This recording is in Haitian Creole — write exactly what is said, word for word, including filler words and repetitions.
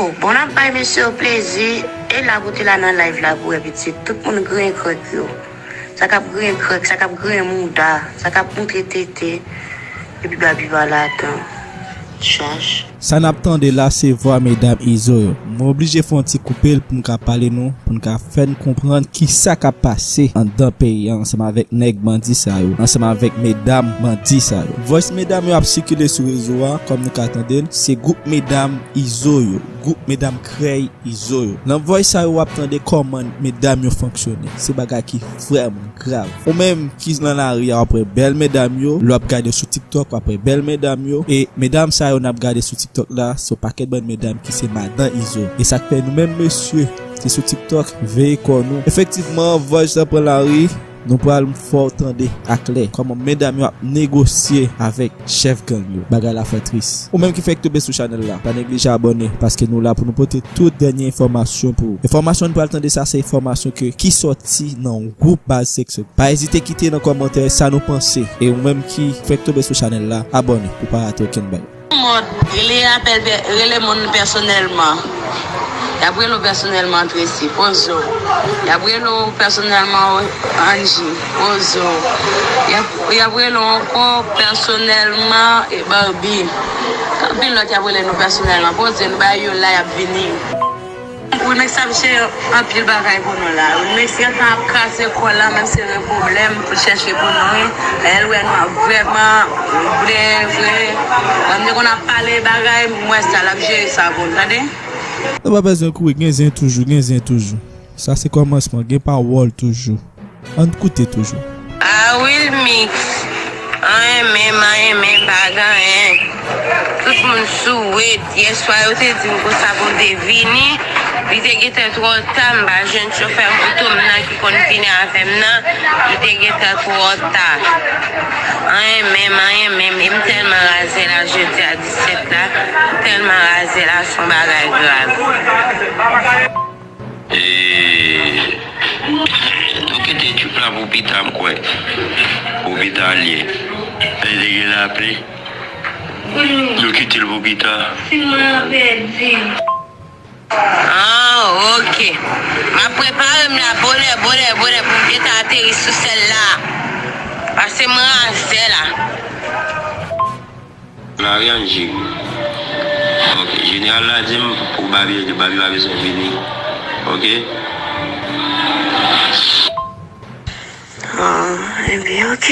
Bon, n ap bay mesye yo plezi. E la kote la nan live la pou wè pitit. Tout moun griyen krèk yo. Sa k ap griyen krèk, sa k ap griyen mouda, sa k ap montre tete. Epi babi pa ladan. Chach. Sa n ap tande la se vwa medam Izo yo. Mwen oblije fè yon ti koupe l pou m ka pale nou, pou n ka fè n konprann kisa k ap pase anndan peyi a ansanm avèk nèg bandi sa yo, ansanm avèk medam bandi sa yo. Voice medam yo ap sikile sou rezo a, kòm nou ka tande l, se gwoup medam Izo yo, gwoup medam krèy Izo yo. Nan voice sa yo w ap tande kòman medam yo fonksyone. Se bagay ki vrèman grav. Ou menm ki nan lari a w ap wè bèl medam yo, lè w ap gade sou TikTok w ap wè bèl medam yo. E medam sa yo n ap gade sou TikTok la, se yon pakèt bann medam ki se madan Izo. E sa k fè nou menm mesye ki sou TikTok, veye kò nou. Efektivman, voice la pran lari, nou pral fè w tande aklè kòman medam yo ap negosye avèk chèf gang yo. Bagay la fè tris. Ou menm ki fèk tonbe sou chanèl la, pa neglije abòne, paske nou la pou nou pote tout dènye enfòmasyon pou ou. Enfòmasyon nou pral tande sa, se enfòmasyon ke, ki sòti nan yon gwoup baz seksyon. Pa ezite kite nan kòmantè sa nou panse. E ou menm ki fèk tonbe sou chanèl la, abòne pou pa rate okenn bagay. Mòd, rele apèl pè-, rele moun pèsonèlman. Y ap rele w pèsonèlman, Tracy, poze w. Y ap rele w pèsonèlman, Angie, poze w. Y ap, y ap rele w ankò pèsonèlman, e, Barbie. Anpil lòt y ap rele nou pèsonèlman, poze nou, bay yo la, y ap vini. Remix ap jere anpil bagay pou nou la. Remix gentan ap kraze kò l la, menm si gen pwoblèm pou l chèche pou nou, wi. Lè l wè nou ap vrèman vle, vle. Lè m te konn ap pale bagay, m wè sa, l ap jere sa pou nou, tande? Nou pa bezwen kouri, gen zen toujou, gen zen toujou. Sa se kòmansman, gen pawòl toujou. Ann koute toujou. Ah, Wilmix, anyen menm, anyen menm, pa gen anyen. Tout moun sou wet. Yèswa, yo te di m konsa pou m te vini. Li te gentan twò ta, m pa jwenn chofè moto m nan ki konn vini avè m nan. Li te gentan twò ta. Anyen menm, anyen menm. E m tèlman raze la, jodi a disèt la. M tèlman raze la, se yon bagay grav. E, nou kite trip la pou pita, m kwè. Pou pita l ye. Pèdi gen lapli. Nou kite l pou pita. Si mwen an pèdi. Ah, ok. M ap prepare m la bonè, bonè, bonè pou m gentan ateri sou sèl la. Pase mwen a zè la. Lari Angie. Ok, jeneral la di m pou Babi, Babi pa bezwen vini. Ok? Ah, ebyen, ok.